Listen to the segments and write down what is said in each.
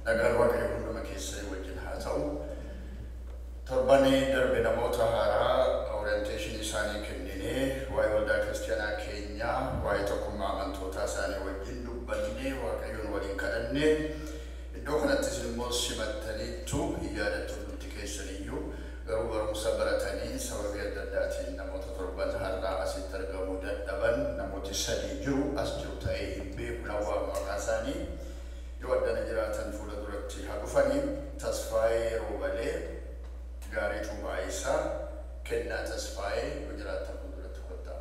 Nagaan Waaqayyo hunduma keessanii wajjin haa ta'u. Torbanii darbe namoota haaraa orientation isaanii kenninee waa'ee waldaa kiristaanaa keenyaa, waa'ee tokkummaa amantootaa isaanii wajjin dubbannee Waaqayyoon waliin kadhannee iddoo kanattis immoo simattaniittu hin yaadattu hundumti keessaniyyuu garuu barumsa baratanii sababii adda addaatiin namoota torban har'aa asitti argamuu dadhaban namooti sadii jiru as jiru ta'ee hin beeku nawwaa maqaa isaanii yoo addana jiraatan fuula duratti haa dhufanii Tasfaayee Roobalee, Gaariituu Baayisaa, Kennaa Tasfaayee yoo jiraatan fuulduratti kottaa.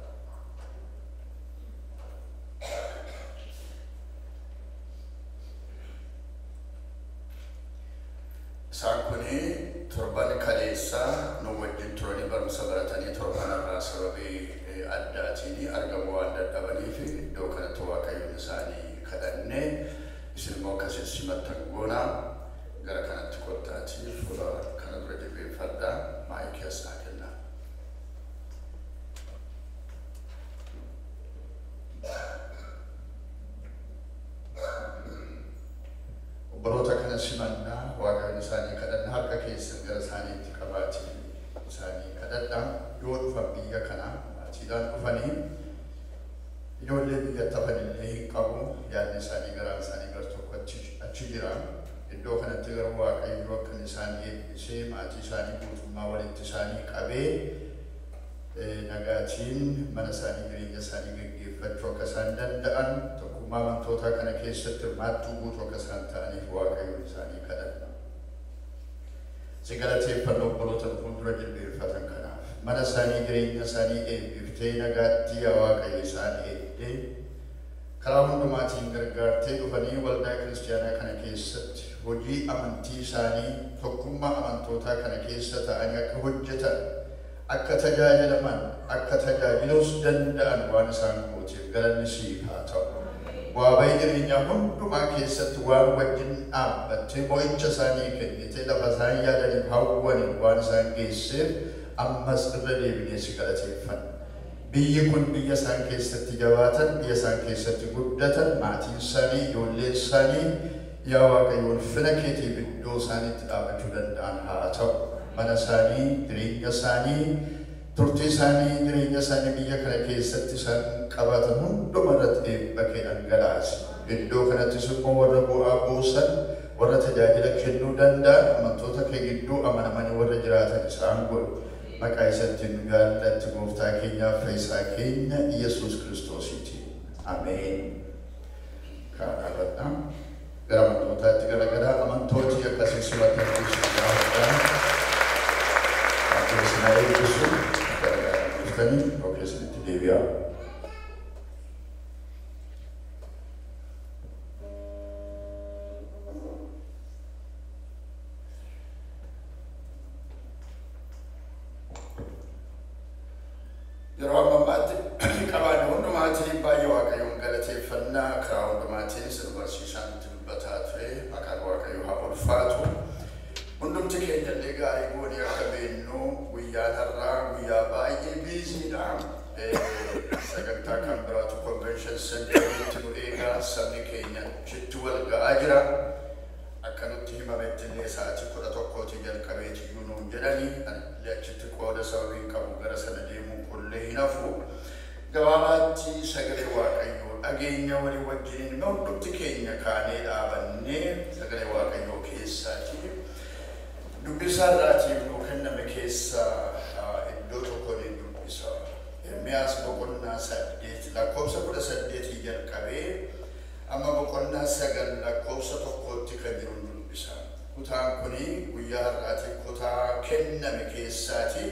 Isaan kuni torban kaleessaa nu wajjin turanii barumsa baratanii torban irraa sababii addaatiin argamuu waan dadhabaniif iddoo kanatti Waaqayyoon isaanii kadhannee isin immoo akkasiin simattan goona gara kanatti kottaatii fuula kana dura jilbeenfadhaa maayikii as naa kennaa. Obboloota kana simannaa Waaqayyoon isaanii kadhanna harka keessan gara isaaniitti qabaatii isaanii kadhadhaa yoo dhufan biyya kana maatiidhaan dhufanii ijoollee biyyatti hafanillee hin qabu yaadni isaanii garaan isaanii gar tokko achi jira. Iddoo kanatti garuu Waaqayyo akka isaan eebbisee maatii isaanii guutummaa walitti isaanii qabee nagaatiin mana isaanii jireenya isaanii geggeeffachuu akka isaan danda'an tokkummaa amantootaa kana keessatti hirmaattuu guutuu akka isaan ta'aniif Waaqayyoon isaanii kadhanna. Si galateeffanna obboloota fuuldura jilbeenfatan kanaaf mana isaanii jireenya isaanii eebbiftee nagaatti yaa Waaqayyo isaan eegdee karaa hundumaatiin gargaartee dhufanii waldaa kiristaanaa kana keessatti hojii amantii isaanii tokkummaa amantootaa kana keessa ta'anii akka hojjetan akka tajaajilaman akka tajaajiluus danda'an waan isaan gooteef galanni siif haa ta'u. Bu'aa bahii jireenyaa hundumaa keessatti waan wajjin dhaabbattee mo'icha isaanii kennitee lafa isaan yaadaniif hawwaniin waan isaan geesseef ammas irra deebinee si galateeffanna. Biyyi kun biyya isaan keessatti jabaatan, biyya isaan keessatti guddatan, maatiin isaanii, ijoolleen isaanii yaa Waaqayyo ulfina keetiif iddoo isaaniitti dhaabbachuu danda'an haa ta'u. Mana isaanii, jireenya isaanii, turtii isaanii, jireenya isaanii biyya kana keessatti isaan qabaatan hunduma irratti eebba kee dhangalaasi. Iddoo kanattis immoo warra bu'aa buusan, warra tajaajila kennuu danda'an, amantoota kee gidduu amanamanii warra jiraatan isaan godhu. Maqaa isatti nu jaallatti gooftaa keenyaaf fayyisaa keenya Yesuus Kiristoosiiti. Ameen. Kaa dhaabadha. Gara amantootaatti garagaraa amantooti akkasii simatan gaafadha. Waaqayyo isin haa eebbisu. Garagaraa dhuftanii iddoo keessanitti deebi'aa. Yeroo amma ammaatti qabaanne hundumaatiin baay'ee Waaqayyoon galateeffannaa karaa hundumaatiin sin barsiisaan nutti dubbataa ture maqaan Waaqayyoo haa ulfaatu. Hundumti keenya illee gaarii goonee akka beennu guyyaan har'aa guyyaa baay'ee busydha. Sagantaa kan biraatu convention centeritti nu eegaa sabni keenya achitti wal ga'aa jira. Akka nutti himametti illee sa'aatii 11 jalqabeeti iyyuu nuun jedhanii illee achitti qooda sababiin qabu gara sana deemuun qollee hin hafu. Gabaabaatti sagalee Waaqayyoo dhageenya walii wajjiniin hundumti keenya kaanee dhaabannee sagalee Waaqayyoo keessaati. Dubbisaa irraatiif nuu kenname keessaa iddoo tokko ni dubbisa. Ermiyaas boqonnaa 8 lakkoofsa 18 jalqabee amma boqonnaa 9 lakkoofsa 1tti kan jiru dubbisa. Kutaan kuni guyyaa har'aati kutaa kenname keessaati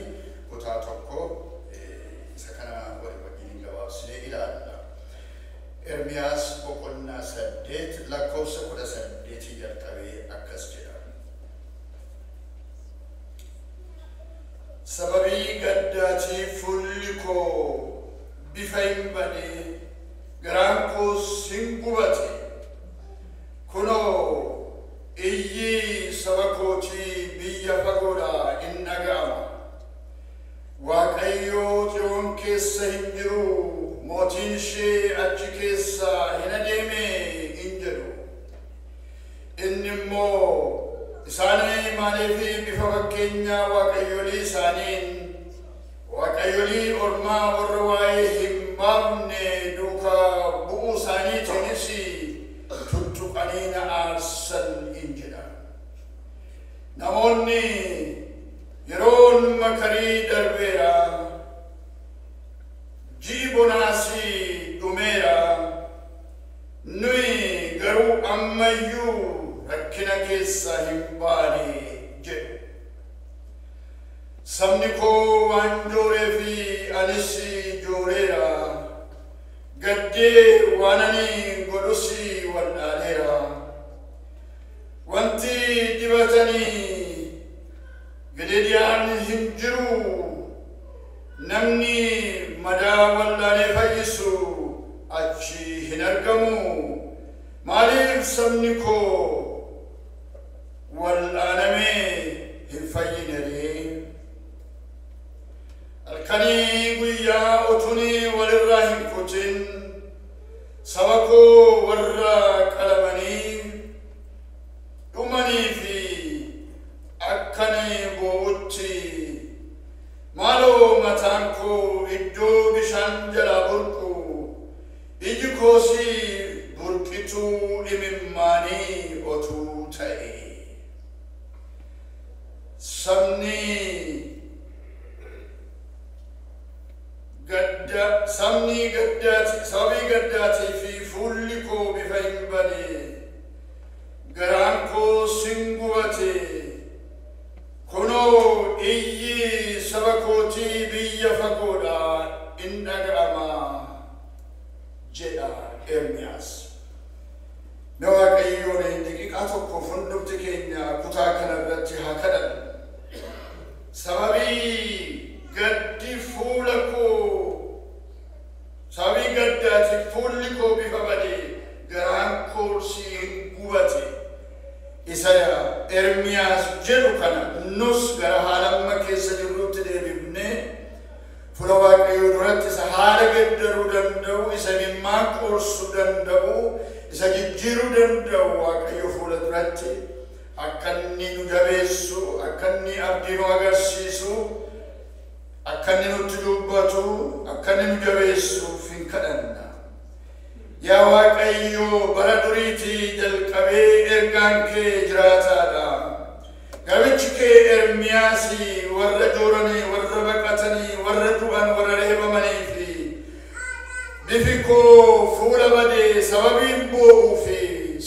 kutaa tokko isa kana walii wajjiniin gabaabsinee ilaalla. Ermiyaas boqonnaa 8 lakkoofsa 18 jalqabee akkas jedha. Sababii gaddaatiif fuulli koo bifa hin banee garaan koos hin gubate. Kunoo iyyi saba kootii biyya fagoodhaa in dhaga'ama. Waaqayyo Xiyoon keessa hin jiru, mootiin ishee achi keessa hin adeeme in jedhu. Inni immoo isaanii maaliif bifa fakkeenyaa waaqayyolii isaaniin waaqayyolii ormaa warra waa'ee hin baafne duukaa bu'uu isaaniitiinis tuttuqanii na aarsan in jedha. Namoonni yeroon makarii darbeera, ji'i bonaas dhumeera, nuyi garuu ammayyuu rakkina keessaa hin baane jedhu. Sabni koo waan jooree fi anis jooreera, gaddee waan ani godhus wallaaleera. Wanti dibatanii Gili'aadiyaan hin jiru, namni madaa wallaalee fayyisu achi hin argamu. Maaliif sabni koo wal'aanamee hin fayyine ree? Halkanii guyyaa utunii walirraa hin kutin saba koo warra qalamanii dhumanii fi akkani boo'utti maaloo mataan koo iddoo bishaan jalaa burqu, iji koosii burqituu imimmaanii otuu ta'e. Sabni gadda sabni gaddaati sababii gaddaatii fi fuulli koo bifa hin bane, garaan koo sin gubate. Kunoo iyyi saba kootii biyya fagoodhaa in dhaga'ama jedha Ermiyaas. Mee Waaqayyoon daqiiqaa tokko hundumti keenya kutaa kana irratti haa kadhannu. Sababii gaddi fuula koo, sababii gaddaatiif fuulli koo bifa bade, garaan koo siin gubate. Isa Ermiyaas jedhu kana nus gara haala amma keessa jirrutti deebifnee fuula Waaqayyoo duratti isa haala geddaruu danda'u, isa imimmaan qoorsuu danda'u, isa jijjiiruu danda'u Waaqayyo fuula duratti akka inni nu jabeessu, akka inni abdii nu agarsiisu, akka inni nutti dubbatu, akka inni nu jabeessuuf hin kadhanna. Yaa Waaqayyo, bara duriitii jalqabee ergaan kee jiraataadha. Garbichi kee Ermiyaas warra jooranii, warra baqatanii, warra du'an, warra reebamanii fi bifi koo fuula badee sababiin boo'uu fi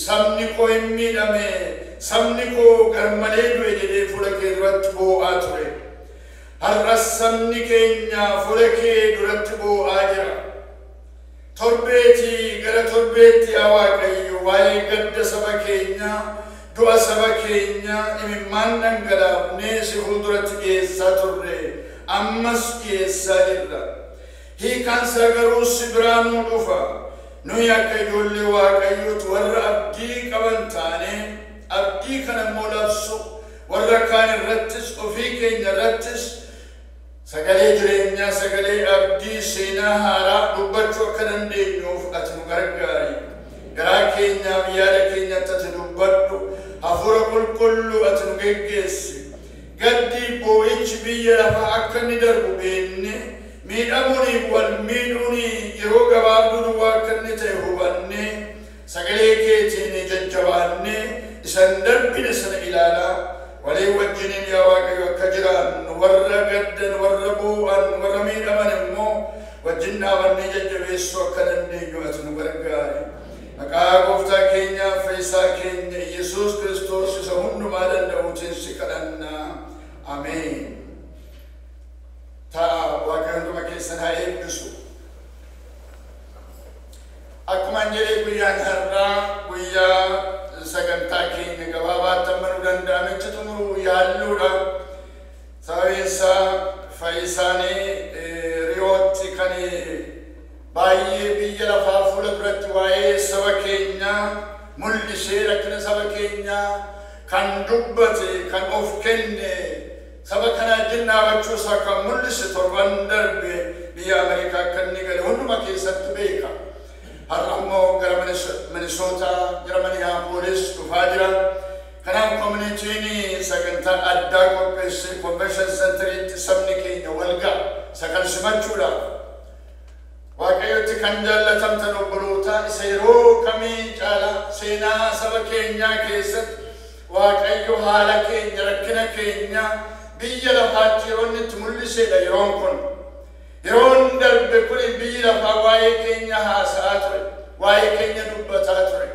sabni koo hin miidhame, sabni koo garmalee du'e jedhee fuula kee duratti boo'aa ture. Har'as sabni keenya fuula kee duratti boo'aa jira. Torbeetii gara torbeetti yaa Waaqayyo waa'ee gadda saba keenyaa, du'a saba keenyaa imimmaan dhangalaafnee si fuulduratti dhiyeessaa turre, ammas dhiyeessaa jirra. Hiikaan isaa garuu si biraa nuu dhufa. Nuyi akka ijoollee Waaqayyootti warra abdii qaban taane abdii kana immoo labsu, warra kaan irrattis ofii keenya irrattis sagalee jireenyaa, sagalee abdii, seenaa haaraa dubbachuu akka dandeenyuuf ati nu gargaari. Garaa keenyaaf yaada keenyatti ati dubbadhu, hafuura qulqulluu ati nu geggeessi. Gaddi boo'ichi biyya lafaa akka inni darbu beenne, miidhamuuni wal miidhuuni yeroo gabaabduu duwwaa akka inni ta'e hubanne, sagalee keetiin jajjabaanne isan darbine sana ilaalaa walii wajjiniin yaa Waaqayyo akka jiraannu, warra gaddan, warra boo'an, warra miidhaman immoo wajjin dhaabannee jajjabeessuu akka dandeenyu ati nu gargaari. Maqaa Gooftaa keenyaa Fayyisaa keenya Yesuus Kiristoos isa hundumaa danda'uutiin si kadhannaa. Ameen. Ta'a, Waaqayyo hunduma keessan haa eebbisu. Akkuma jedhee guyyaan har'aa guyyaa sagantaa keenya gabaabaatti amma nu danda'ametti xumuruu yaalluudha. Sababiin isaa Fayyisaanii Riyootti kan baay'ee biyya lafaa fuula duratti waa'ee saba keenyaa mul'isee rakkina saba keenyaa kan dubbate, kan of kenne, saba kana wajjin dhaabachuu isaa kan mul'ise torban darbe biyya Ameerikaa akka inni gale hunduma keessatti beeka. Har'a immoo gara Minnesota, gara Minneapolis dhufaa jira. Kanaaf communityn sagantaa addaa qopheesse convention centeriitti sabni keenya wal ga'a. Isa kan simachuudhaaf. Waaqayyotti kan jaallatamtan obboloota, isa yeroo kamii caalaa seenaa saba keenyaa keessatti Waaqayyo haala keenya, rakkina keenya biyya lafaatti yeroo inni itti mul'isedha yeroon kun. Yeroon darbe kun biyyi lafaa waa'ee keenya haasa'aa ture, waa'ee keenya dubbataa ture.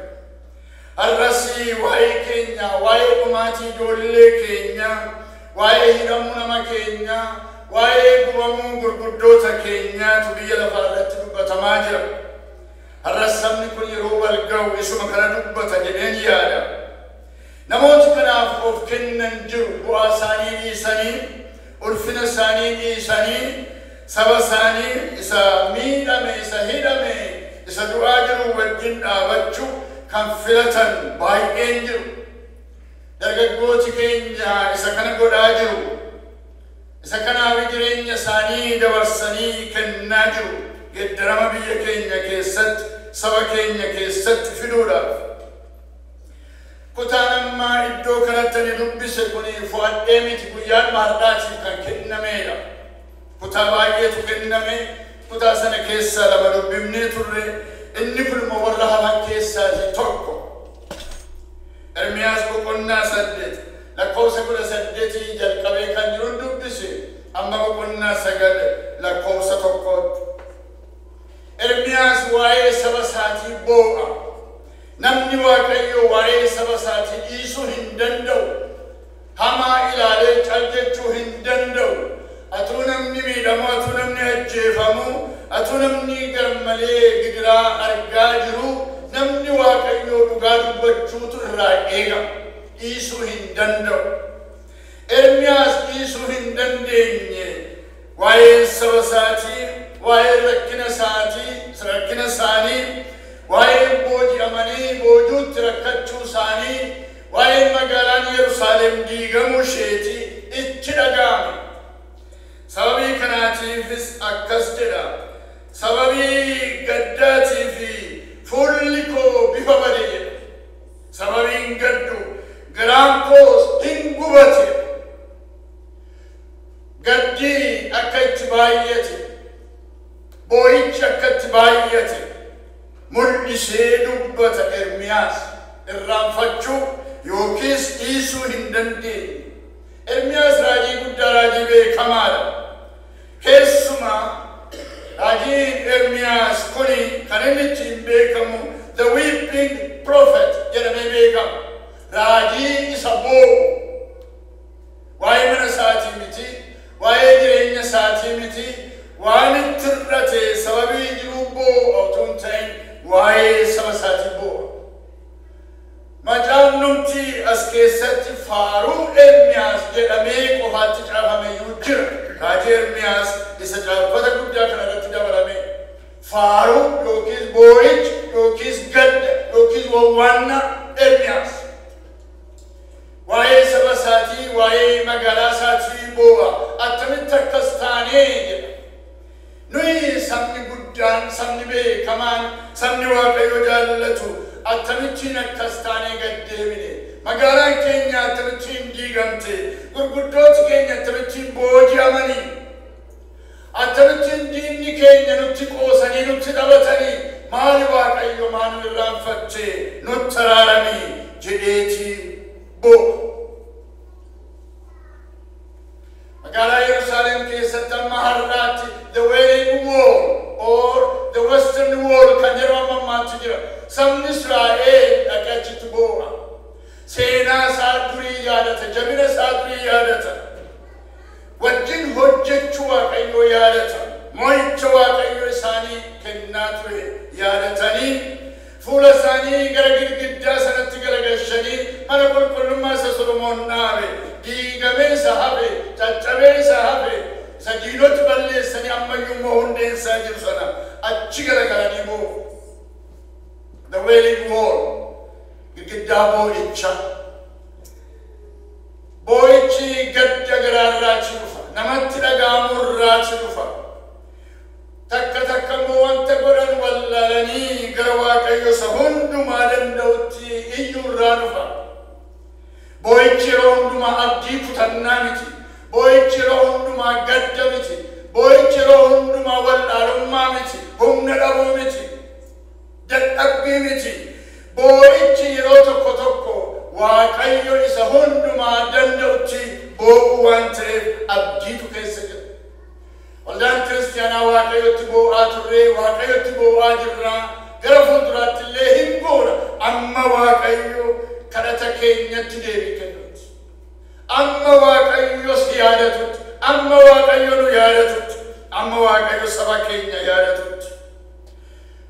Har'as waa'ee keenya, waa'ee dhumaatii ijoollee keenya, waa'ee hidhamuu nama keenya, waa'ee gubamuu gurguddoota keenyaatu biyya lafaa irratti dubbatamaa jira. Har'as sabni kun yeroo wal ga'u isuma kana dubbata jedheen yaada. Namooti kanaaf of kennan jiru, bu'aa isaanii dhiisanii, ulfina isaanii dhiisanii, saba isaanii isa miidhame, isa hidhame, isa du'aa jiru wajjin dhaabachuu kan filatan baay'een jiru. Dargaggooti keenya isa kana godhaa jiru. Isa kanaaf jireenya isaanii dabarsanii kennaa jiru. Geeddarama biyya keenya keessatti, saba keenya keessatti fiduudhaaf. Kutaan ammaa iddoo kanatti ani dubbise kun fo'adhee miti, guyyaan har'aatiif kan kennameedha. Kutaa baay'eetu kenname, kutaa sana keessaa lama dubbifnee turre, inni kun immoo warra hafan keessaati tokko. Ermiyaas boqonnaa 8 lakkoofsa 18 jalqabee kan jiru dubbise amma boqonnaa 9 lakkoofsa 1tti. Ermiyaas waa'ee saba isaatii boo'a. Namni Waaqayyo waa'ee saba isaatii dhiisuu hin danda'u. Hamaa ilaalee cal jechuu hin danda'u. Atuu namni miidhamu, atuu namni ajjeefamu, atuu namni garmalee gidiraa argaa jiru, namni Waaqayyo dhugaa dubbachuutu irraa eegama. Dhiisuu hin danda'u. Ermiyaas dhiisuu hin dandeenye. Waa'ee saba isaatii, waa'ee rakkina isaatii, rakkina isaanii, waa'ee booji'amanii boojuutti rakkachuu isaanii, waa'ee magaalaan Yerusaalem diigamuu isheetii itti dhaga'ame. Sababii kanaatiifis akkas jedha. Sababii gaddaatii fi fuulli koo bifa bade jedha. Sababiin gaddu garaan koos hin gubate. Gaddii akka itti baay'ate, boo'ichi akka itti baay'ate mul'isee dubbata Ermiyaas. Irraanfachuu yookiis dhiisuu hin dandeenye. Ermiyaas raajii guddaa, raajii beekamaadha. Keessumaa raajiin Ermiyaas kuni kan inni ittiin beekamu The Weeping Prophet jedhamee beekama. Raajii isa boo'u. Waa'ee mana isaatii miti, waa'ee jireenya isaatii miti, waan itti hir'ate sababii jiruu boo'u otoo hin ta'in waa'ee saba isaatii boo'a. Macaafnumti as keessatti faaruu Ermiyaas jedhamee qofaatti caafameyyuu jira. Raajii Ermiyaas isa caaffata guddaa kana irratti dabalame. Faaruu yookiis boo'icha yookiis gadda yookiis wawwaannaa Ermiyaas. Waa'ee saba isaatii, waa'ee magaalaa isaatii boo'a. Attamitti akkas taanee jedha. Nuyi sabni guddaan, sabni beekamaan, sabni Waaqayyo jaallatu akkamittiin akkas taanee gad deebine? Magaalaan keenya akkamittiin diigamte? Gurguddooti keenya akkamittiin booji'amanii? Akkamittiin diinni keenya nutti qoosanii, nutti taphatanii? Maali Waaqayyo maa nu irraanfatte, nutti araaramii jedheeti boo'a. Magaalaa Yerusaalem keessatti amma har'aatti The Wailing Wall or The Western Wall kan jedhamu amma ammaatti jira. Sabni Israa'el dhaqee achitti boo'a. Seenaa isaa durii yaadata, jabina isaa durii yaadata. Wajjin hojjechuu Waaqayyoo yaadata. Mo'icha Waaqayyo isaanii kennaa ture yaadatanii fuula isaanii gara girgiddaa sanatti garagalchanii mana qulqullummaa isa Solomoon dhaabe, diigamee isa hafe, caccabee isa hafe, isa diinoti balleessanii ammayyuu immoo hundeen isaa jiru sana achi garagalanii boo'u. The Wailing Wall, girgiddaa boo'ichaa. Boo'ichi gadda garaarraachi dhufa, namatti dhaga'amurraachi dhufa. Takka takka immoo wanta godhan wallaalanii gara Waaqayyo isa hundumaa danda'utti iyyuu irraa dhufa. Boo'ichi yeroo hundumaa abdii kutannaa miti. Boo'ichi yeroo hundumaa gadda miti. Boo'ichi yeroo hundumaa wallaalummaa miti. Humna dhabuu miti. Dadhabbii miti. Boo'ichi yeroo tokko tokko Waaqayyo isa hundumaa danda'utti boo'uu waan ta'eef abdiitu keessa jira. Waldaan kiristaanaa Waaqayyotti boo'aa turree, Waaqayyotti boo'aa jirraa, gara fuulduraatti illee hin goona. Amma Waaqayyo kadhata keenyatti deebii kennutti. Amma Waaqayyo si yaadatutti. Amma Waaqayyo nu yaadatutti. Amma Waaqayyo saba keenya yaadatutti.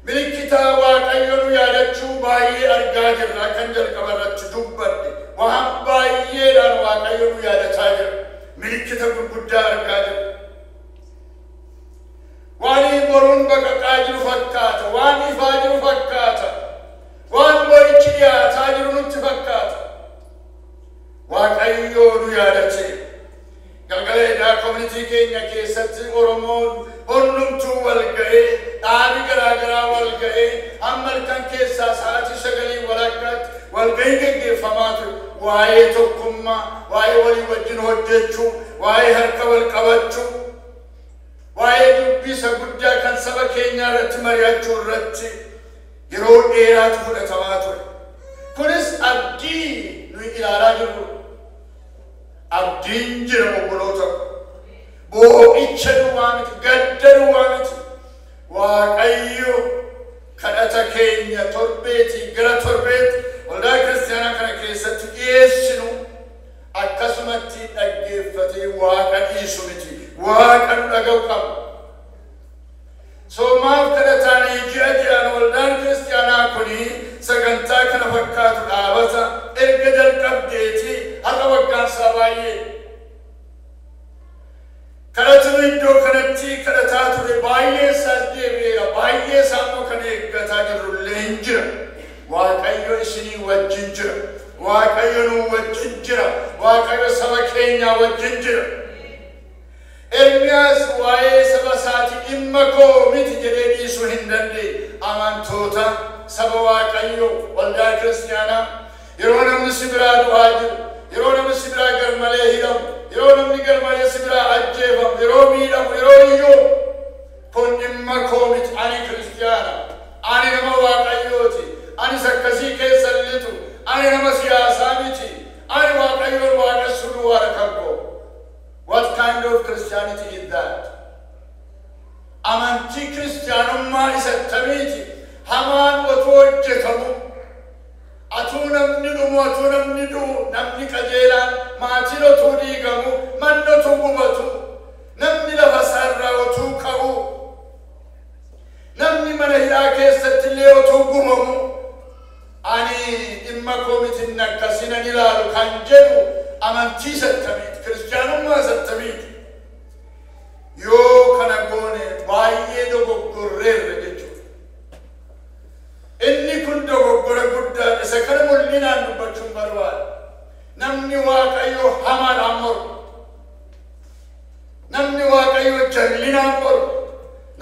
Milikkita Waaqayyo nu yaadachuu baay'ee argaa jirra kan jalqaba irratti dubbadhe. Waan baay'eedhaan Waaqayyo nu yaadataa jira. Milikkita gurguddaa argaa jirra. Waan boruun baqaqaa jiru fakkaata. Waan ifaa jiru fakkaata. Waan borichi dhiyaataa jiru nutti fakkaata. Waaqayyo nu yaadate. Galgala edaa koominitii keenya keessatti Oromoon hundumtuu wal ga'ee, dhaabi garaa garaa wal ga'ee, hamma halkan keessaa sa'aatii 9:15 wal ga'ii geggeeffamaa ture. Waa'ee tokkummaa, waa'ee walii wajjin hojjechuu, waa'ee harka wal qabachuu, waa'ee dubbisa guddaa kan saba keenyaa irratti mari'achuu irratti yeroo dheeraatu fudhatamaa ture. Kunis abdii nuyi ilaalaa jirru. Abdiin jira obboloota. Boo'icha duwwaa miti, gadda duwwaa miti. Waaqayyo kadhata keenya torbeetii gara torbeetti waldaa kiristaanaa kana keessatti dhiyeessinu akkasumatti dhaggeeffatee Waaqa dhiisu miti. Waaqa nu dhaga'u qaba. Soomaaf kadhataanii ji'a ji'aan waldaan kiristaanaa kuni sagantaa kana fakkaatu dhaabata erga jalqabdeetii har'a waggaan isaa baay'ee. Kadhatnu iddoo kanatti kadhataa ture baay'ee isaas deebi'eera. Baay'ee isaa immoo kan eeggataa jirru illee hin jira. Waaqayyo isinii wajjin jira. Waaqayyo nu wajjin jira. Waaqayyo saba keenyaa wajjin jira. Ermiyaas waa'ee saba isaatii dhimma koo miti jedhee dhiisuu hin dandeenye. Amantoota saba Waaqayyo waldaa kiristaanaa yeroo namni si biraa du'aa jiru, yeroo namni si biraa garmalee hidhamu, yeroo namni garmalee si biraa ajjeefamu, yeroo miidhamu, yeroo iyyuu kun dhimma koo miti. Ani kiristaana, ani nama Waaqayyooti, anis akkasii keessa litu, ani nama siyaasaa miti, ani Waaqayyoon waaqessuu duwwaadha kan koo. What kind of Christianity is that? Amantii kiristaanummaa isa akkamiiti? Hamaan otoo hojjetamu, atuu namni dhumu, atuu namni du'u, namni qajeelaan, maatiin otuu diigamu, manni otuu gubatu, namni lafa isaarraa otuu ka'u, namni mana hidhaa keessatti illee otuu gubamu, ani dhimma koo miti akkasinan ilaalu kan jedhu amantii isa akkamiiti? Kiristaanummaa isa akkamiiti? Yoo kana goone baay'ee dogoggorreerra jechuudha. Inni kun dogoggora guddaa isa kana mul'inaan dubbachuun barbaada. Namni Waaqayyo hamaadhaan morma. Namni Waaqayyo jallinaan morma.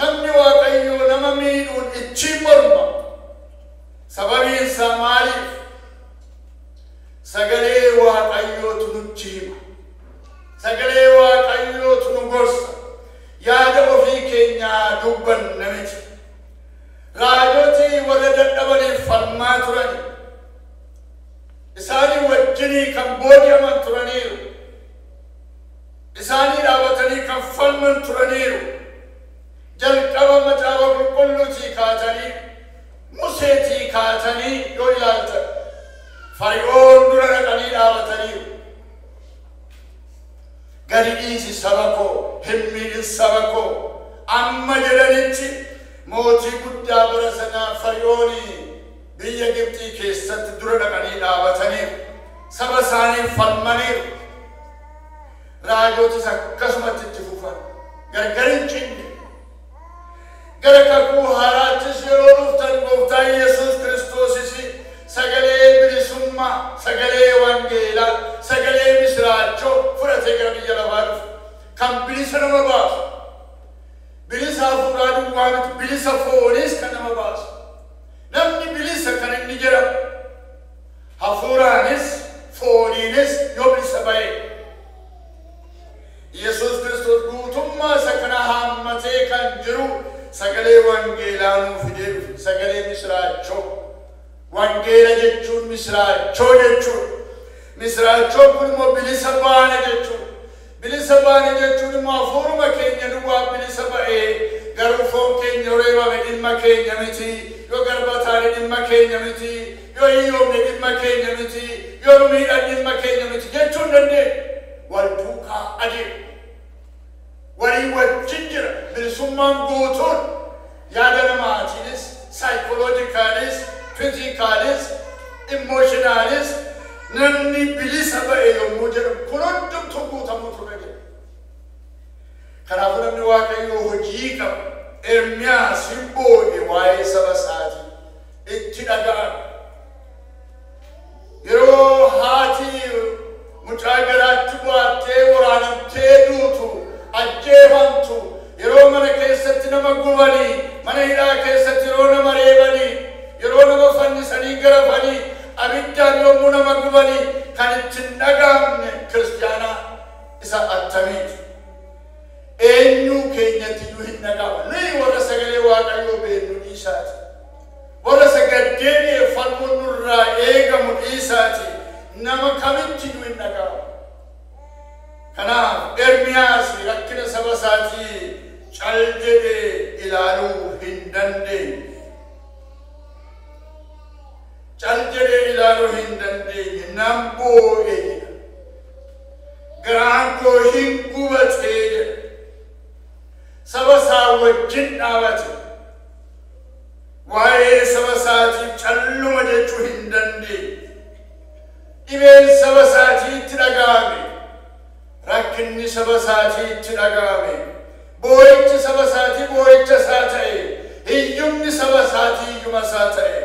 Namni Waaqayyo nama miidhuun ittiin morma. Sababiin isaa maaliif? Sagalee Waaqayyootu nutti hima. Sagalee Waaqayyootu nu gorsa. Yaada ofii keenyaa dubbanna miti. Raajoti warra dadhabaniif falmaa turani. Isaanii wajjinii kan booji'aman turaniiru. Isaanii dhaabatanii kan falman turaniiru. Jalqaba macaafa qulqulluutii kaatanii, Museetii kaatanii yoo ilaaltan, Fari'oon dura dhaqanii dhaabataniiru. Gadi dhiisi saba koo, hin miidhin saba koo. Amma jedhanitti mootii guddaa bara sanaa Fari'oonii biyya Gibxii keessatti dura dhaqanii dhaabataniiru. Saba isaaniif falmaniiru. Raajotis akkasumatti itti fufan. Gargar hin cinne. Gara kakuu haaraattis yeroo dhuftan gooftaan Yesuus Kiristoosis sagalee bilisummaa, sagalee wangeelaa, sagalee misiraachoo fudhatee gara biyya lafaa dhufe. Kan bilisa nama baasu. Bilisa hafuuraa duwwaa miti, bilisa fooniis kan nama baasu. Namni bilisa kan inni jedhamu hafuuraanis fooniinis yoo bilisa ba'e. Yesuus Kiristoos guutummaa isa kana haammatee kan jiru sagalee wangeelaa nuu fidee dhufe, sagalee misiraachoo. Wangeela jechuun misiraachoo jechuudha. Misiraachoon kun immoo bilisa baane jechuudha. Bilisa baane jechuun immoo hafuuruma keenya duwwaa bilisa ba'ee garuu foon keenya reebame dhimma keenya miti, yoo garba taane dhimma keenya miti, yoo hiyyoomne dhimma keenya miti, yoo nu miidhan dhimma keenya miti jechuu hin dandeenyu. Wal duukaa adeemu. Walii wajjin jira. Bilisummaan guutuun yaada namaatiinis, saayikoloojikaalis, fiizikaalis, immooshinaalis namni bilisa ba'e yommuu jedhamu kun hundumtuu guutamuu ture jedha. Kanaafuu namni Waaqayyoo hojii qaba. Ermiyaas hin boo'e waa'ee saba isaatii itti dhaga'ame. Yeroo haati mucaa garaatti baattee waraanamtee duutu, ajjeefamtu, yeroo mana keessatti nama gubanii, mana hidhaa keessatti yeroo nama reebanii, yeroo nama fannisanii garafanii, abiddaan yommuu nama gubanii kan itti hin dhaga'amne kiristaanaa isa attamiiti? Eenyuu keenyatti iyyuu hin dhaga'amu. Nuyi warra sagalee Waaqayyoo beeknu dhiisaati. Warra sagaddee falmuun nurraa eegamu dhiisaati. Nama kamitti iyyuu hin dhaga'amu. Kanaaf Ermiyaas rakkina saba isaatii cal jedhee ilaaluu hin dandeenye. Cal jedhee ilaaluu hin dandeenye. Nan boo'e jedha. Garaan koo hin gubatee jedha. Saba isaa wajjin dhaabate. Waa'ee saba isaatiif calluma jechuu hin dandeenye. Dhibeen saba isaatii itti dhaga'ame. Rakkinni saba isaatii itti dhaga'ame. Boo'ichi saba isaatii boo'icha isaa ta'e. Hiyyumni saba isaatii hiyyuma isaa ta'e.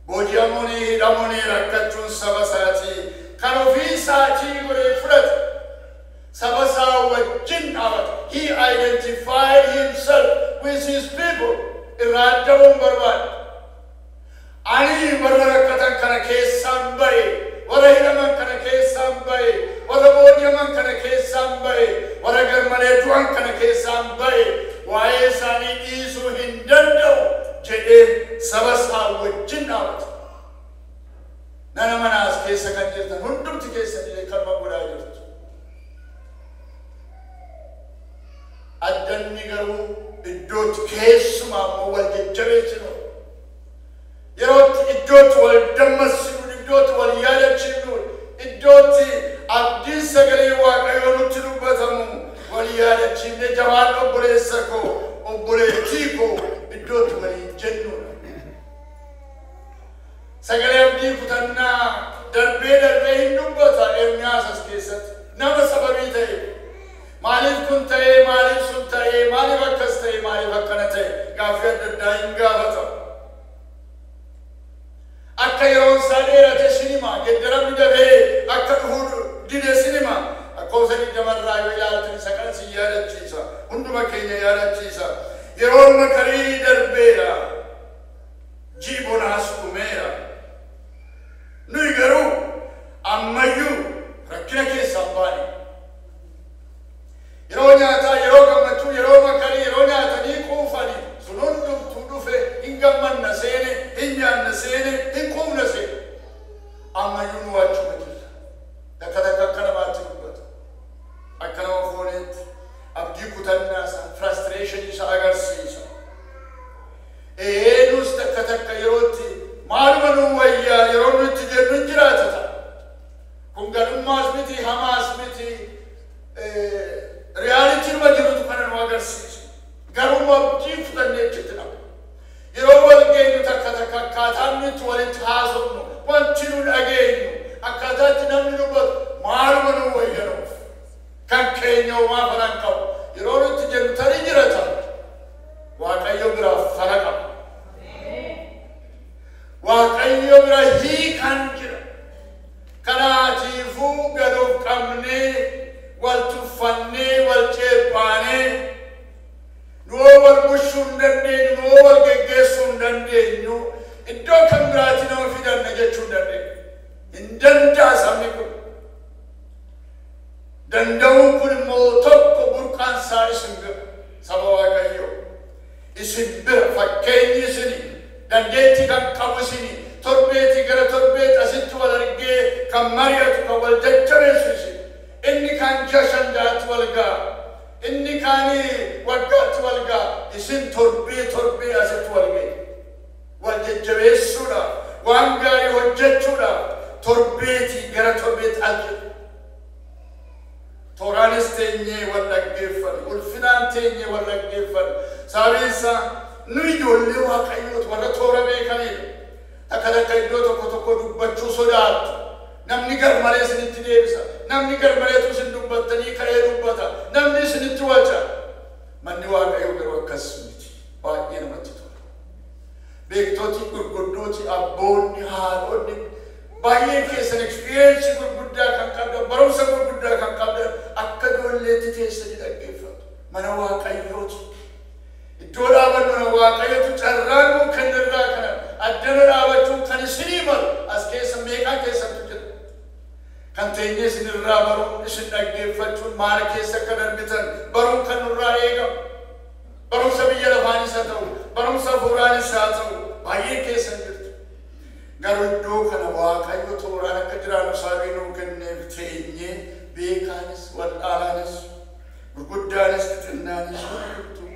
Booji'amuun, hidhamuun, rakkachuun saba isaatii kan ofii isaatii godhee fudhate. Saba isaa wajjin dhaabate. He identified himself with his people. Irraa addamuun barbaade. Ani warra rakkatan kana keessaan ba'e, warra hidhaman kana keessaan ba'e, warra booji'aman kana keessaan ba'e, warra garmalee du'an kana keessaan ba'e, waa'ee isaanii dhiisuu hin danda'u jedhee saba isaa wajjin dhaabate. Nana manaas keessa kan jirtan hundumti keessan illee kanuma godhaa jirtu. Addanni garuu iddootti keessumaa immoo wal jajjabeessinu. Yerootti iddootti wal dammassinu, iddootti wal yaadachiifnu, iddootti abdiin sagalee Waaqayyoo nutti dubbatamu wal yaadachiifne jabaan obboleessa koo, obboleettii koo iddootti waliin jennudha. Sagalee abdii kutannaa darbee darbee hin dubbata Ermiyaas as keessatti. Nama sababii ta'e. Maaliif kun ta'ee, maaliif sun ta'ee, maaliif akkas ta'e, maaliif akkana ta'e gaaffii adda addaa hin gaafatamu. Akka yeroon isaa dheerate sinima, geddaramni dafee akka dhufuu dide sinima. Lakkoofsa 20rraa yoo ilaaltan isa kana si yaadachiisa. Hunduma keenya yaadachiisa. Yeroon makarii darbeera. Ji'i bonaas dhumeera. Nuyi garuu ammayyuu rakkina keessaa hin baane. Yeroo nyaataa, yeroo gammachuu, yeroo makarii, yeroo nyaatanii quufanii sun hundumtuu dhufe hin gammanna seene, hin nyaanna seene, hin quufna seene. Ammayyuu nu achuma jirra. Takka takka akka namaatti dubbata. Akka nama fooniitti abdii kutannaa isaa, frustration isaa agarsiisa. Nus takka takka yerootti maaluma nu wayyaa yeroo nuti jennu hin jiraata ta'a. Kun gadhummaas miti, hamaas miti, realitiin jirutu kana nu agarsiisa. Garuu abdii fudhannee achitti dhabu. Yeroo wal geenyu takka takka akkaataan nuti walitti haasofnu, wanti nu dhageenyu, akkaataa itti namni dubbatu maaluma nu wayyanuuf. Kan keenya homaa falan qabu. Yeroo nuti jennu tarii jira ta'a. Waaqayyo biraa fala qaba. Waaqayyo bira hiikan jira. Kanaatiifuu gad of qabnee, wal tuffannee, wal ceephaanee Kan mari'atu, kan wal jajjabeessu isin. Inni kaan ji'a shan ja'atti wal ga'a. Inni kaanii waggaatti wal ga'a. Isin torbee torbee asitti wal ga'i. Wal jajjabeessuudhaaf, waan gaarii hojjechuudhaaf torbeetii gara torbeetti al jedhu. Tooraanis teenyee wal dhaggeeffanna, ulfinaan teenyee wal dhaggeeffanna. Sababiin isaa nu ijoollee Waaqayyooti, warra toora beekanidha. Takka takka iddoo tokko tokko dubbachuu sodaattu. Namni gar malee isinitti deebisa. Namni gar maleetu isin dubbattanii ka'ee dubbata. Namni isinitti waca. Manni Waaqayyoo garuu akkas miti. Baay'ee namatti tola. Beektoti, gurguddooti, abboonni, haadhonni baay'een keessan experience gurguddaa kan qabdan, barumsa gurguddaa kan qabdan akka ijoolleetti teessanii dhaggeeffatu. Mana Waaqayyooti. Iddoo dhaabannu mana Waaqayyootu carraa nuu kennirraa kana addana dhaabachuun kan isinii malu as keessa meeqaan keessattu jira. Kan teenyee isinirraa baruun, isin dhaggeeffachuun, maal keessa akka darbitan baruun kan nurraa eegamu. Barumsa biyya lafaanis haa ta'u, barumsa hafuuraanis haa ta'u, baay'een keessan jirtu. Garuu iddoo kana Waaqayyo tooraan akka jiraannu sababii nuu kenneef teenyee beekaanis, waldhaalaanis, gurguddaanis, xixinnaanis hundumtuu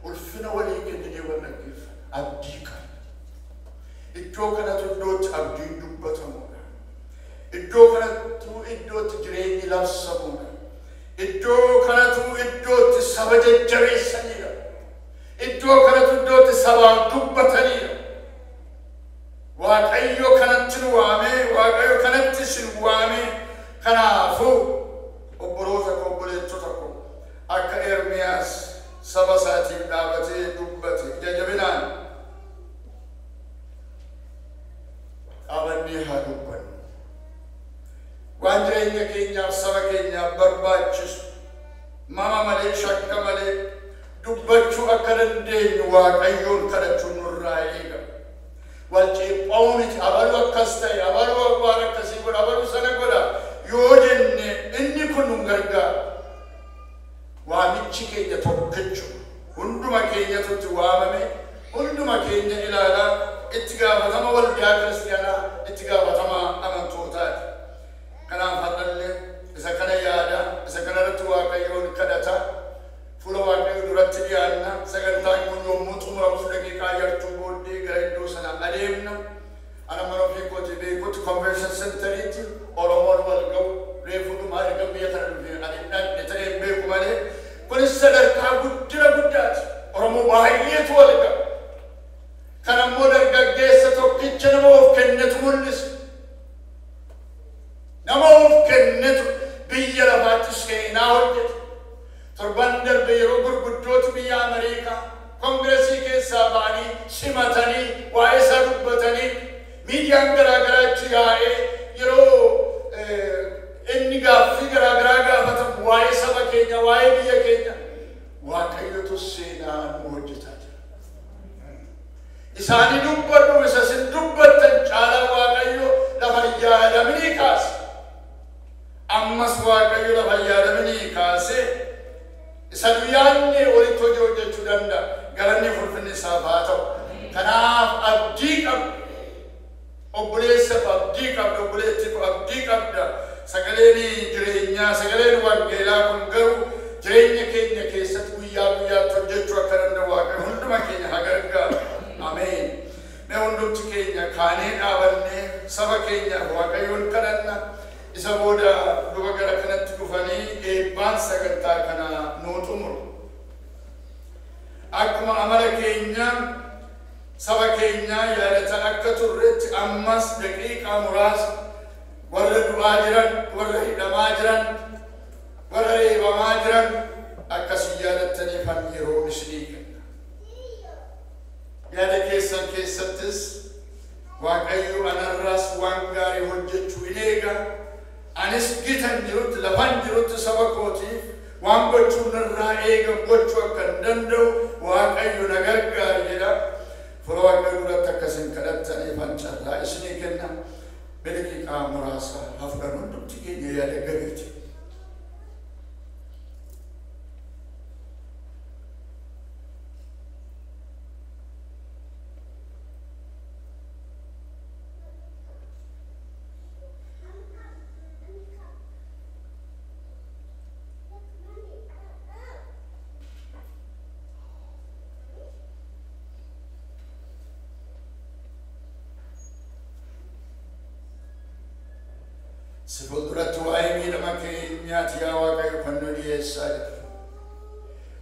ulfina walii kenninee wal dhaggeeffanna. Abdii qabna. Iddoo kanatu iddootti abdiin dubbatamudha. Iddoo kanattu iddootti jireenyi labsamudha. Iddoo kanatu iddootti saba jajjabeessanidha. Iddoo kanatu iddootti sabaaf dubbatanidha. Waaqayyo kanatti nu waamee, Waaqayyo kanatti isin waamee, kanaafuu obboloota koo, obboleettota koo, akka Ermiyaas saba isaatiif dhaabatee dubbate ija jabinaan dhaabannee haa dubbannu. Waan jireenya keenyaaf saba keenyaaf barbaachisu mama malee, shakka malee dubbachuu akka dandeenyu Waaqayyoon kadhachuun nurraa eegama. Wal ceepha'uu miti, abaluu akkas ta'e, abaluu waan akkasii godha, abaluu sana godha yoo jenne inni kun nu gargaara. Waamichi keenya tokkichu, hunduma keenyatu itti waamame, hunduma keenya ilaalaa itti gaafatama waldaa kiristaanaa, itti gaafatama amantootaati. Kanaaf har'allee isa kana yaada, isa kana irratti Waaqayyoon kadhata. Fuula Waaqayyoo duratti dhiyaanna. Sagantaan kun yommuu xumuramu daqiiqaa yartuu booddee gara iddoo sana adeemna. Ana mana ofii kootii beekutti convention centeriitti Oromoon wal ga'u reefuu dhumaa erga biyya kana dhufee ani dhaqne ta'ee hin beeku malee kunis sadarkaa guddina guddaati. Oromoo baay'eetu wal ga'a. Kan ammoo dargaggeessa tokkicha nama of kennetu mul'isa. Nama of kennetu biyya lafaatti seenaa hojjeta. Torban darbe yeroo gurguddooti biyya Ameerikaa kongiresii keessaa ba'anii simatanii waa'ee isaa dubbatanii miidiyaan garaagaraa achi yaa'ee yeroo inni gaaffii garaagaraa gaafatamu waa'ee saba keenya, waa'ee biyya keenya, Waaqayyotu seenaa nu hojjetaa jira. Isaanii dubbadhu, isa isin dubbattan caalaa Waaqayyo lafa hin yaadaminii kaase. Ammas Waaqayyo lafa hin yaadaminii kaasee isa nu yaadne olitti hojii hojjechuu danda'a. Galanni ulfinni isaaf haa ta'u. Kanaaf abdii qabda. Obboleessa koo abdii qabda, obboleettii koo abdii qabda. Sagaleen jireenyaa, sagaleen wangeelaa kun garuu jireenya keenya keessatti guyyaa guyyaatti hojjechuu akka danda'u Waaqayyo hunduma keenya haa gargaaru. Ameen. Mee hundumti keenya kaanee dhaabannee saba keenyaaf Waaqayyoon kadhanna. Isa booda luba gara kanatti dhufanii eebbaan sagantaa kana nuu xumuru. Akkuma amala keenya saba keenyaa yaadata akka turretti ammas daqiiqaa muraasa warra du'aa jiran, warra hidhamaa jiran, warra reebamaa jiran akkasii yaadattaniifan yeroo isinii kenna. Yaada keessan keessattis Waaqayyo anarraas waan gaarii hojjechuu in eega. Anis gitan jirutti, lafan jirutti saba kootiif waan gochuu narraa eegamu gochuu akka hin danda'u Waaqayyo na gargaari jedha. Fuula Waaqayyo duratti akkasin kadhattaniifan carraa isinii kenna. Daqiiqaa muraasa haa fudhannu hundumti keenya yaada gabeeti. Si fuulduratti waa'ee miidhama keenyaati yaa Waaqayyo kan nu dhiyeessaa jirru.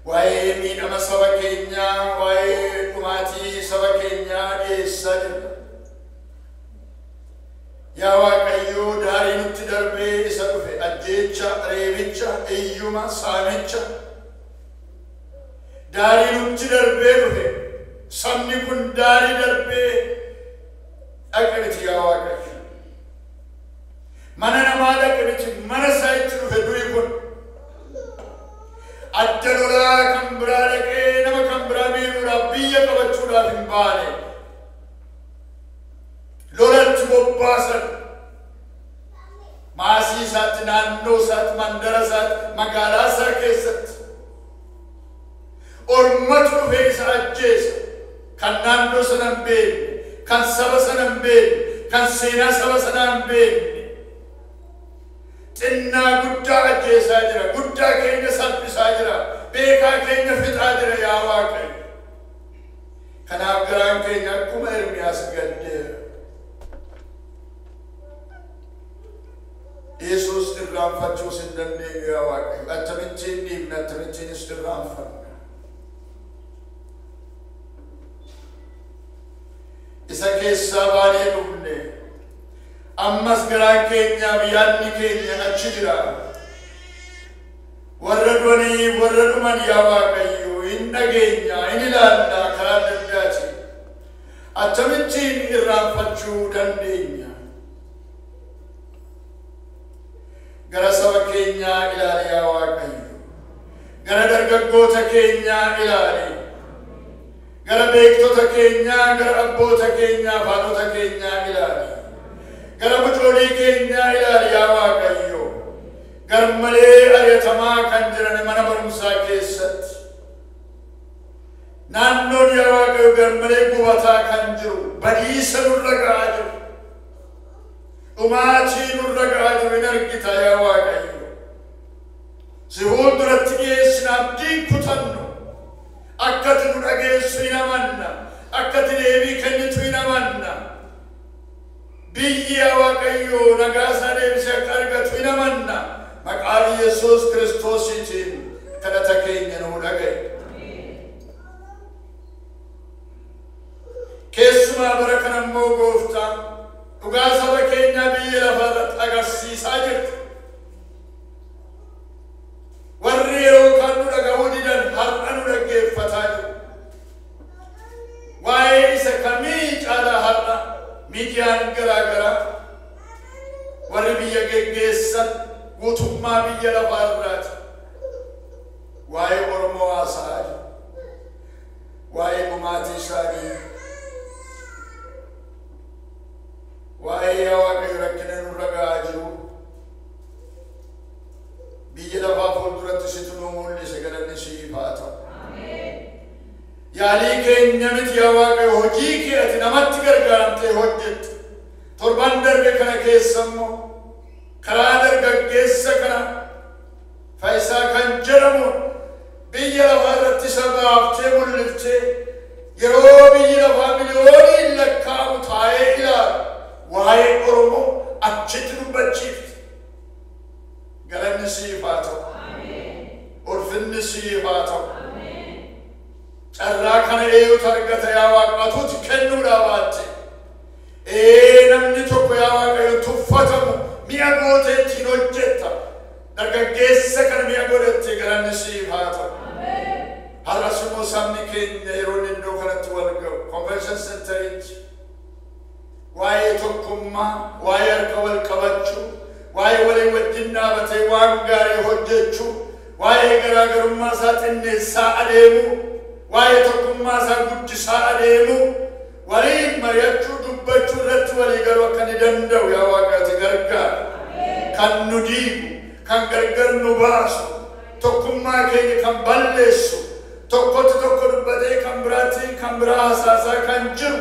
Waa'ee miidhama saba keenyaa, waa'ee dhumaatii saba keenyaa dhiyeessaa jirra. Yaa Waaqayyo daarii nutti darbee isa dhufe ajjeecha, reebicha, iyyuma, saamicha. Daarii nutti darbee dhufe sabni kun daarii darbee dhaqe miti yaa Waaqayyo. Mana namaa dhaqe miti mana isaa itti dhufe du'i kun. Adda lolaa kan biraa dhaqee nama kan biraa miidhuudhaaf biyya qabachuudhaaf hin baane. Lolatti bobbaasan. Maasii isaatti, naannoo isaatti, mandara isaatti, magaalaa isaa keessatti. Ormatu dhufee isa ajjeesa. Kan naannoo sana hin beekne, kan saba sana hin beekne, kan seenaa saba sanaa hin beekne. Xinnaa guddaa ajjeesaa jira, guddaa keenya salphisaa jira, beekaa keenya fixaa jira yaa Waaqayyo. Kanaaf garaan keenya akkuma Ermiyaas gaddeera. Yesuus irraanfachuus hin dandeenyu yaa Waaqayyo. Akkamittiin dhiibna, akkamittiinis irraanfanna. Isa keessaa baanee dhufne. Ammas garaan keenyaaf yaadni keenya achi jira. Warra du'anii warra dhuman yaa Waaqayyo hin dhageenya, hin ilaalla karaa adda addaatiin. Akkamittiin irraanfachuu dandeenya? Gara saba keenyaa ilaali yaa Waaqayyo. Gara dargaggoota keenyaa ilaali. Gara beektota keenyaa, gara abboota keenyaa, haadhota keenyaa ilaali. Gara mucoolii keenyaa ilaali yaa Waaqayyo. Garmalee ari'atamaa kan jiran mana barumsaa keessatti. Naannoon yaa Waaqayyo garmalee gubataa kan jiru, badiisa nurra ga'aa jiru. Dhumaatii nurra ga'aa jiru hin argita yaa Waaqayyo. Si fuulduratti dhiyeessina abdiin kutannu. Akka ati nu dhageessu hin amanna. Akka ati deebii kennitu hin amanna. Biyyi yaa Waaqayyo nagaa isaa deebisee akka argatu hin amanna. Maqaa Yesuus Kiristoosiitiin kadhata keenya nuu dhaga'i. Keessumaa bara kana immoo Gooftaa dhugaa saba keenyaa biyya lafaa irratti agarsiisaa jirti. Warri yeroo kaan nu dhaga'uu didan har'a nu dhaggeeffataa jiru. Waa'ee isa kamii caalaa har'a miidiyaan garaa garaa warri biyya geggeessan guutummaa biyya lafaa irraati. Waa'ee Oromoo haasa'aa jiru. Waa'ee dhumaatii isaanii. Waa'ee yaa Waaqayyo rakkina nurra ga'aa jiru. Biyya lafaa fuulduratti situ nu mul'ise galanni siif haa ta'u. Yaalii keenya miti yaa Waaqayyo hojii kee ati namatti gargaaramtee hojjette. Torban darbe kana keessa immoo karaa dargaggeessa kana Faayisaa kan jedhamu biyya lafaa irratti isa baaftee mul'iftee yeroo biyyi lafaa miliyooniin lakkaa'amu taa'ee ilaalu waa'ee Oromoo achitti dubbachiifte. Galanni siif haa ta'u. Ulfinni siif haa ta'u. Carraa kana eenyutu argata yaa Waaqa atuuti kennuudhaa baatte. Namni tokko yaa Waaqayyo tuffatamu mi'a gootee ittiin hojjetta. Dargaggeessa kana mi'a godhatte galanni siif haa ta'u. Har'as immoo sabni keenya yeroo inni iddoo kanatti wal ga'u convention centeritti waa'ee tokkummaa, waa'ee harka wal qabachuu, waa'ee walii wajjin dhaabatee waan gaarii hojjechuu, waa'ee garaagarummaa isaa xinneessaa adeemuu, waa'ee tokkummaa isaa guddisaa adeemuu, waliin mari'achuu, dubbachuu irratti walii galuu akka inni danda'u yaa Waaqa ati gargaara. Kan nu diigu, kan gargar nu baasu, tokkummaa keenya kan balleessu, tokkotti tokko dubbatee kan biraatti kan biraa hasaasaa kan jiru,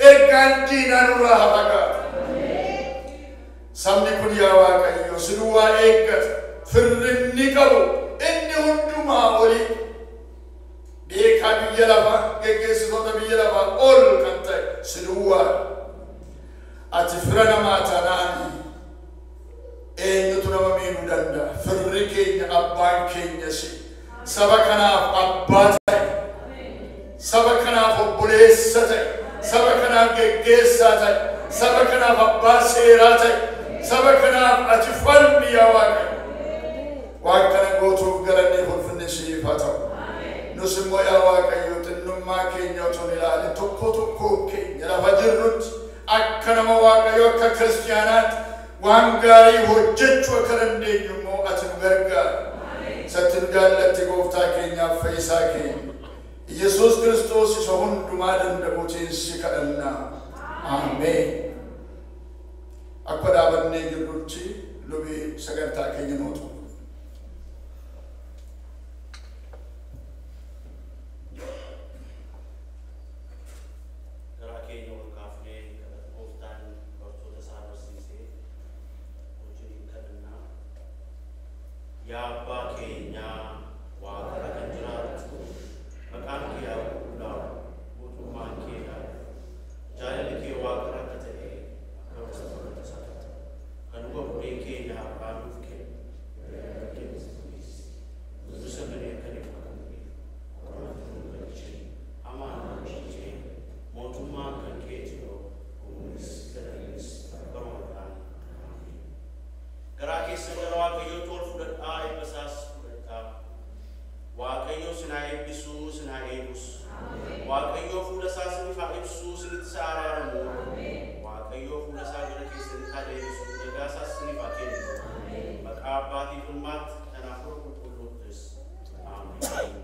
ergaan diinaa nurraa haa fagaatu. Sabni kun yaa Waaqayyo si duwwaa eeggata, firri inni qabu inni hundumaa olii beekaa biyya lafaa, geggeessitoota biyya lafaa ol kan ta'e si duwwaadha. Ati fira namaa taanaani Abbaan keenya si. Saba kanaaf abbaa ta'e. Saba kanaaf obboleessa ta'e. Saba kanaaf geggeessaa ta'e. Saba kanaaf abbaa seeraa ta'e. Saba kanaaf ati falmi yaa Waaqayyo. Waan kana gootuuf galannee ulfinni siif haa ta'u. Nus immoo yaa Waaqayyo xinnummaa keenya otoo hin ilaalin tokko tokko keenya lafa jirrutti akka nama Waaqayyo akka kiristiyaanaatti waan gaarii hojjechuu akka dandeenyu immoo ati nu gargaari. Isatti nu jaallatte gooftaa keenyaaf fayyisaa keenya. Yesuus Kiristoos isa hundumaa danda'uutiin si kadhannaa. Ameen. Akka dhaabannee jirrutti lubii sagantaa keenya nuu xumuru. Garaa keenya ol kaafnee kadhata gooftaan bartoota isaa barsiisee wajjiniin kadhannaa. Yaa Abbaa keenyaa waaqarra kan jiraattu, maqaan kee haa qulqullaa'u, mootummaan kee haa dhufu. Jaalalli kee waaqarra akka ta'e akka lafarrattis haa ta'u. Kan dhuga buddeen keenya har'aa nuuf kenni. Nu sagalee akka nuuf kenniif, qormaata nu hin galchin, hamaa nu oolchi. Mootummaan kan keeti yoo humnis galannis baruma baraan. Ameen. Garaa keessan gara Waaqayyootti ol fudhadhaa, eebba isaas fudhadhaa. Waaqayyo isin haa eebbisuu, isin haa eegus. Waaqayyo fuula isaa isiniif haa ibsuu, isinitti haa araaramu. Waaqayyo fuula isaa gara keessanitti haa deebisu, nagaa isaas isiniif haa kennu. Maqaa Abbaatiif Ilmaatti kan Hafuura Qulqulluuttis. Ameen.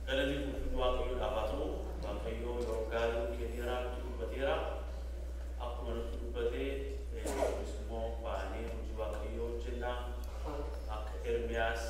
Galanni ulfinni Waaqayyoodhaaf haa ta'u. Waaqayyo yeroo gaarii nu kenneera, nutti dubbateera. Akkuma nutti dubbatee nus immoo baanee hojii Waaqayyoo hojjennaa. Akka Ermiyaas